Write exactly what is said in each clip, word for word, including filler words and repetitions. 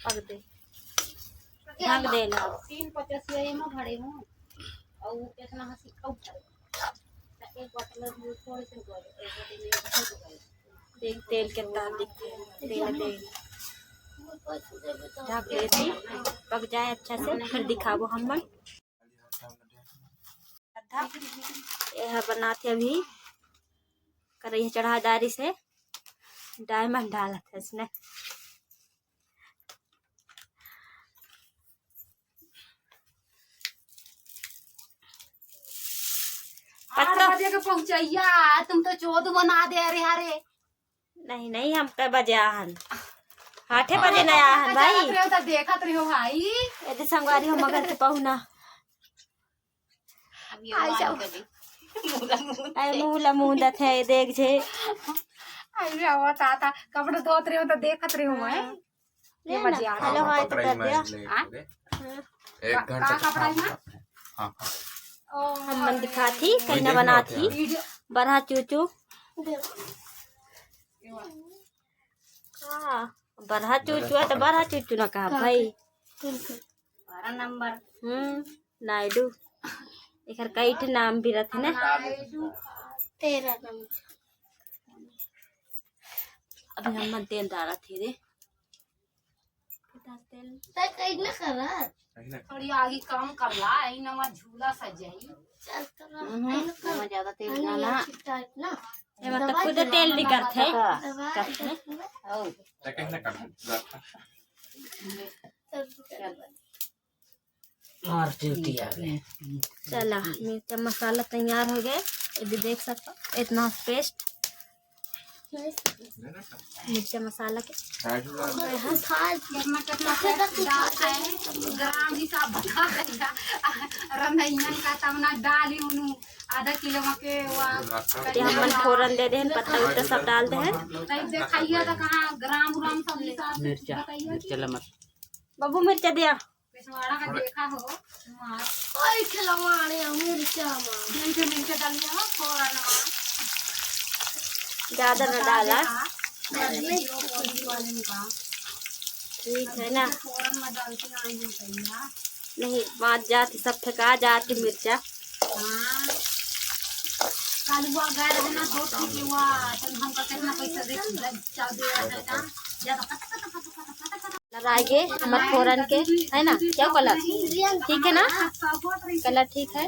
पक दे। ढक दे ला। तीन पचास ये में भरे हूँ। और वो कितना हंसी खाऊ। एक बॉटल में थोड़े से निकाल दो, एक बॉटल में थोड़े से निकाल दो। देख, तेल कितना दिखता है। तेल, तेल। ढक देती, पक जाए अच्छा से, फिर दिखाबो हमन। ये ह बनात हे अभी, करैया चढ़ा दारी से डायमंड डालत हे इसने। आठ पत्ता। बजे के पहुंचैया, तुम तो चौदह बना दे रहे हरे। नहीं, नहीं, हम कै बजे आहन? आठे बजे नहीं आहन भाई। चलत रहे हो तो देखत रहे हो भाई। यदि संगवारी हो मगर के पहुना। आई जाओ। आई मुंह ला मुंह दत है, देख जे। आई जाओ, ताता कपड़ा धोत रहे हो तो देखत रहे हो, हैं? हाँ। ये ले ना, बजे आ हेलो, रहा है। हाय तो कर दिया। हाँ? एक का, घंटा का कपड़ा है ना? हाँ, हाँ। ओ, हम मन दिखात ही, कहीं ना बनात ही। वीडियो। बरहा चूचू। हाँ, बरहा चूचू है तो बरहा चूचू ना कहा भाई। बारह नंबर। हम्म, नायडू। एकर कई ठे नाम भी रथे ना। तेरह नंबर। अभी हम मन तेल डालत ही रे। तेल। तै कहीं ना करत। थोड़ी आगे काम कर ला, आई नमा झूला सजाई। चल तो ना, हम्म, आई ना कर। ज्यादा तेल आई ना डाला। टाइट ना। ये मतलब दवाई खुद दे। तेल निकलत है। दवाई कस में? दे। ओ। तै कहीं ना कर। चल, चल। मार ड्यूटी आ गए। चला, मिर्चा मसाला तैयार हो गए। ये भी देख सकते हो, इतना पेस्ट मिर्चा मसाला के। कितना, कितना डाल है, ग्राम हिसाब बता देगा। रंधैया का तब ना डाली उन्हू आधा किलो में के वा। ये हमन फोरन दे देहन, पत्ता उत्ता सब डाल देहन। तब देखाइए तो कहाँ ग्राम उराम सब हिसाब से मिर्चा, बताइए कि मिर्चा ला मत। बाबू मिर्चा दिया। पिछवाड़ा का देखा हो, मार। ओए खिलवाड़े मिर्चा मार। मिर्चा, मिर्चा डालिए हो, फोरन मार। ज्यादा ना डाला। हाँ, वीडियो वाले में बा। ठीक है ना? फोरन में डालती आई हूँ भैया। नहीं, बात जाती, सब फेंका जाती मिर्चा। हाँ। कल हुआ गए रहे ना, दो ठो के हुआ, तो हमका कितना पैसा दे, चौदह हजार का। ज्यादा लड़ाएंगे हमर फोरन के, है ना? क्या कलर ठीक है ना? कलर ठीक है।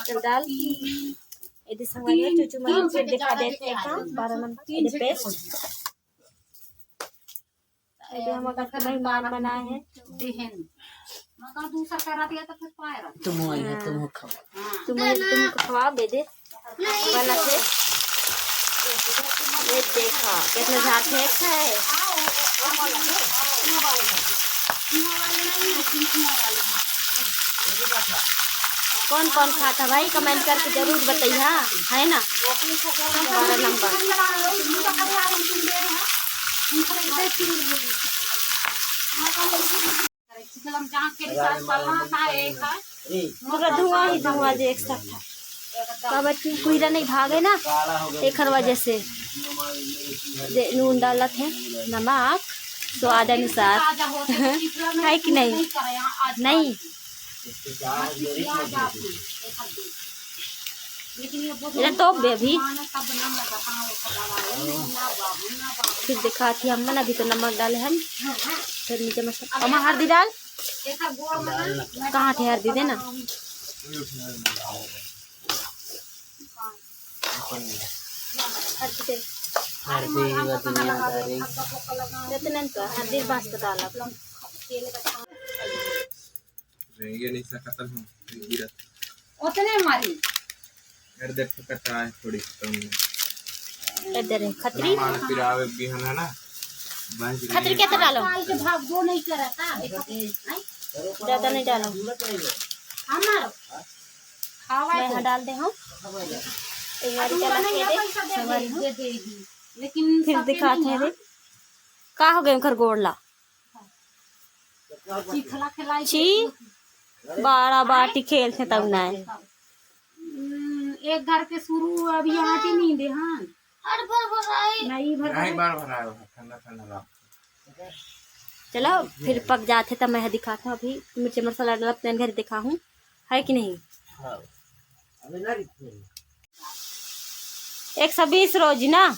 चल डाल। यदि संगवारी हो, चुचू मन फिर दिखा देते हैं का बारह नंबर, यदि पेस्ट। ये हम अगर मेहमान बनाए हैं। देहन। मगर दूसरा करा दिया तो फिर पाए रहा। तुम हो या तुम हो खाओ। तुम हो, तुम खवा दे दे। बना थे। ये देखा, कितना झाट है, है। कौन कौन खाता भाई, कमेंट करके जरूर बताइए, है ना? बारह नंबर। पूरा धुआं ही धुआं जे एक साथ था। काबर कि कुइरा नहीं भागे ना, एकर वजह से। जे नून डालत है, नमक स्वाद अनुसार। है कि नहीं? नहीं। एला तोप दे अभी। फिर दिखात ही हमन, अभी तो नमक डाले हन। फिर नीचे मसाला, ओमा हल्दी डाल। कहाँ थे हल्दी, दे ना। हल्दी दे। हल्दी व धनिया डाले। जतने तो हल्दी बस तो डाल। ये नहीं सकता हूँ, गिरा। उतने मारी। अरे देखो, कटा है थोड़ी कम। इधर है खतरी। मार पिरावे बिहन है ना, भैंस खतरी के तो डालो। काल के भाग वो नहीं करा था। ज्यादा नहीं डालो। हमार खावा मैं तो। यहाँ डाल दे हूँ। एक बार तुम चला बनाइए, के दे, पैसा दे सवाल दे, हूँ। दे दे ही। लेकिन फिर सफेद दिखाते नहीं हैं है। रे। का हो गए उनकर गोड़ ला? चिखला खिलाई छी। बाड़ा बाटी खेलथे तब ना। हम्म, एक घर के शुरू अभी आटी नहीं दे, हाँ। हर बार भराई। नहीं भर नहीं, बार भराए हो, ठंडा ठंडा ला। चलो, फिर पक जाथे त मैं दिखाता हूँ। अभी मिर्ची मसाला डालब, तेन घर दिखाहूँ, है कि नहीं? हाँ। अबे ना रिखते। एक सौ बीस रोज ना,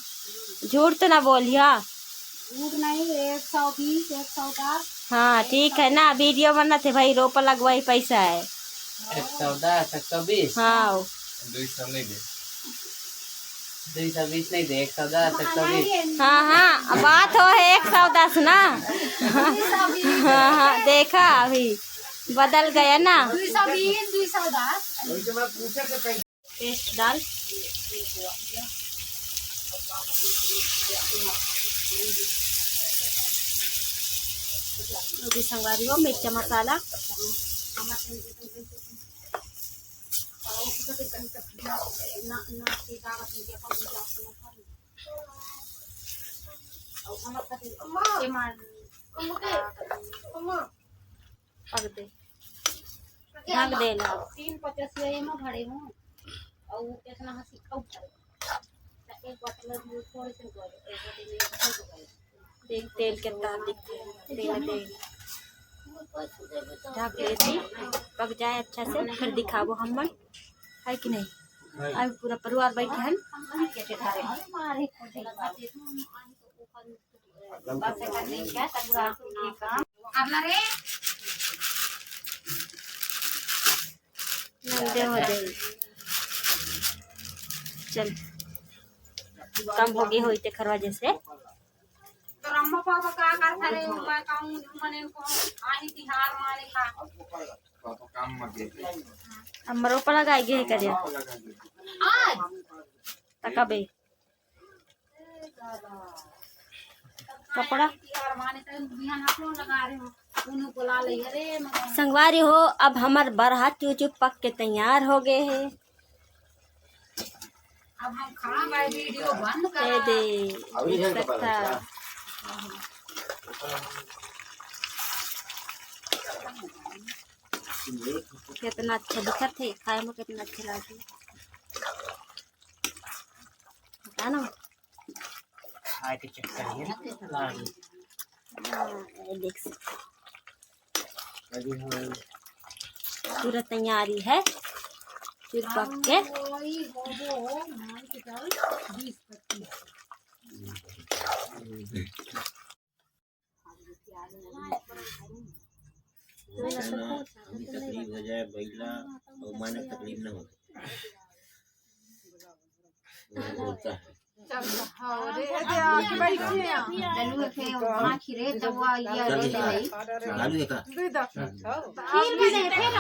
झूठ तो ना बोलिया। झूठ नहीं, एक सौ बीस, एक सौ दस। हाँ, ठीक है ना, वीडियो बनाथे भाई, रोपा लगवाई पैसा है। एक सौ दस, एक सौ बीस। हाँ। दुई सौ नहीं दे। दुई सौ बीस नहीं दे, एक सौ दस, एक सौ बीस। हाँ, हाँ, बात हो है एक सौ दस ना। हाँ, हाँ, देखा अभी बदल गया ना। दुई सौ बीस, दुई सौ दस। टेस्ट डाल। अभी संगवारी हो मिर्चा मसाला। पक दे। ढक दे ला। तीन पचास ये में भरे हूँ। और कितना हंसी खाऊ। एक बोतल में थोड़े से कर, एक बोतल में भर दो। देख, तेल कितना दिखता है, तेल, तेल। ढक देती, पक जाए अच्छा से, फिर दिखाबो हमन, है कि नहीं? है। अभी पूरा परिवार बैठे हैं। नंदे हो जाए। चल, कम हो गई होई तेखर वजह से। तो अम्मा पापा का करता रे, मैं कहूँ मने को आही तिहार माने का। पापा काम मत दे। अम्मा रोपा लगाए गए करे। आज तकबे कपड़ा। संगवारी हो, अब हमर बरहा चूचू पक के तैयार हो गए हे। अब हम खा भाई, वीडियो बंद कर। ये दे, अभी देख सकता। कितना अच्छा दिखत हे, खाए में कितना अच्छा लागे। पता ना। खाए के चक्कर ये ना कैसे लागे। हाँ, ये देख सकते। अभी हम पूरा तैयारी है, फिर पक के। तकलीफ हो जाए, बैला और माने तकलीफ ना हो। वो होता है। चल, हाँ, अरे, अरे, आके बैठिए। चलू, फिर वहाँ खिरे, तो वो ये चल, ले ले। चालू है का? दे दो। खीर बने, फिर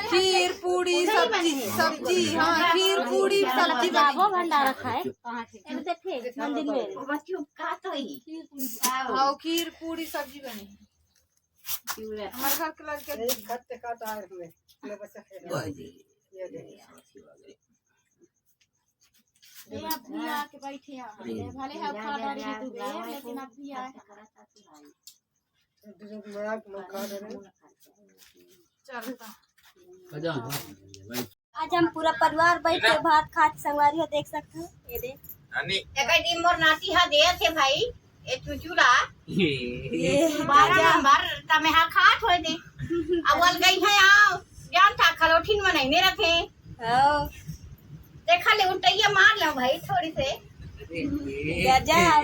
खीर, पूड़ी, सब्जी, सब्जी, हाँ, खीर, पूड़ी, सब्जी बने। वो भंडारा खाए। कहाँ थे? एमे देखे, मंदिर में। वो बच्चों का तो ही। हाँ, खीर, पूड़ी, सब्जी बने। हमारे घर के लड़के एक खत के काटा है हमें। ले बच्चा खेल। ये दे। ये अब भी आके बैठे हैं। भले है खा डाली है तू बे, लेकिन अब भी आए। चलता। आज हम पूरा परिवार बैठ के भात खात संगवारी हो देख सकत हो। ये दे। नानी। एकर दिन मोर नाती हा देत हे भाई, ए चुचू ला। ये बारह नंबर, तमे हा खात होय दे। अब अलगई है आओ, जान था खलोठिन में नहीं मेरा थे। हाँ। देखा ले उल्टैया मार लो भाई थोड़ी से। गजब।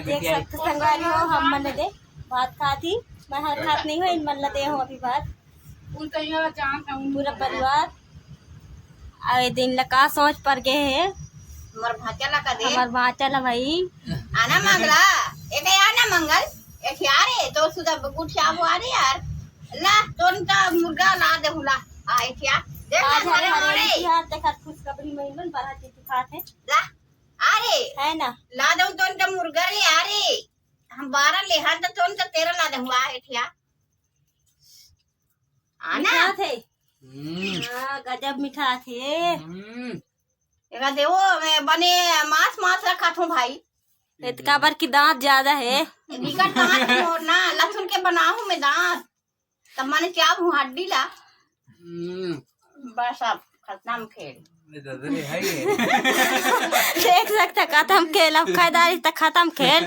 देख सकत संगवारी हो, हम मन दे भात खात ही, मैं हर खात नहीं हो, इन मन ला दे हो अभी भात। पूरा परिवार। अउ ए दिन ला का सोच पर गे हे? हमर भांचा ला का दे? हमर भांचा ला भाई। आना मंगला, एक आना मंगल, एक यार है, तो सुधा गुठिया वो आ रे यार। ला, तोन का मुर्गा ला दे हुला। आ, एक यार। देख आज ना, हमारे हमारे हमारे। यार, देखा खुशखबरी में मन बड़ा चीज खात है। ला, आ रे। है ना? ला दो तोन का मुर्गा रे, आ रे। हम बारह ले हन, तो तोन का तेरह ला दे हुआ है, एक यार। आना। मिठाथे। हम्म। हाँ, गजब मिठाथे। हम्म। एका देवो, मैं बने मांस, मांस रखा थो भाई। इतका बर की दांत ज्यादा है। बिकट दांत मोर ना, लथुन के बनाहूं मैं दांत। तब माने क्या हूँ हड्डी ला। हम्म। बस अब खत्म खेल। देख सकते, खत्म खेल। अब खरीदारी तो खत्म खेल।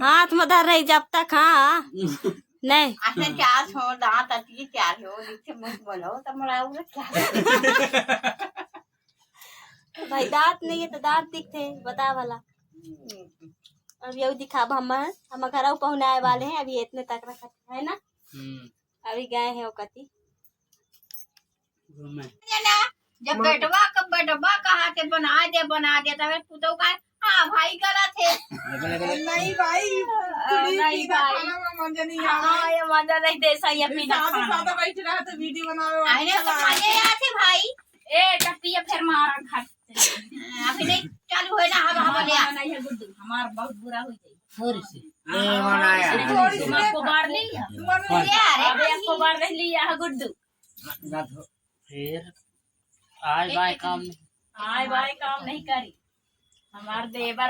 हाथ में धर रही जब तक। हाँ, नहीं। असन चार सौ दांत अटकी चार हो जिससे मुंह बोलो तो मोला उरे क्या। भाई, दांत नहीं है तो दांत दिखते हैं, बता वाला। अब यही दिखाब हम, हम घर पहुना आए वाले हैं, अभी इतने तक रखा है ना। अभी गए हैं ओकती। जब बेटवा का बेटवा कहा के बना दे, बना दे, तब पुतौ का, हाँ भाई, गलत है। नहीं भाई, कुड़ी नहीं पीना भाई। खाना में मजा नहीं हाँ, आवे। ये मजा नहीं दे सही अपनी ना सादा खाना। सादा बैठ रहा तो वीडियो बनावे आने अच्छा तो लगा। मजे आते भाई। ए टपिया फिर मारा खा। अभी नहीं चालू है ना, हवा हवा ले आ। नहीं है गुड्डू, हमार बहुत बुरा हो जाए। थोड़ी सी। ये बनाया। तुम आपको बार ली है? तुम्हारे ले आ रे अब आपको बार नहीं लिया है गुड्डू। फिर आज भाई काम आए बाय काम नहीं करी। हमार देवर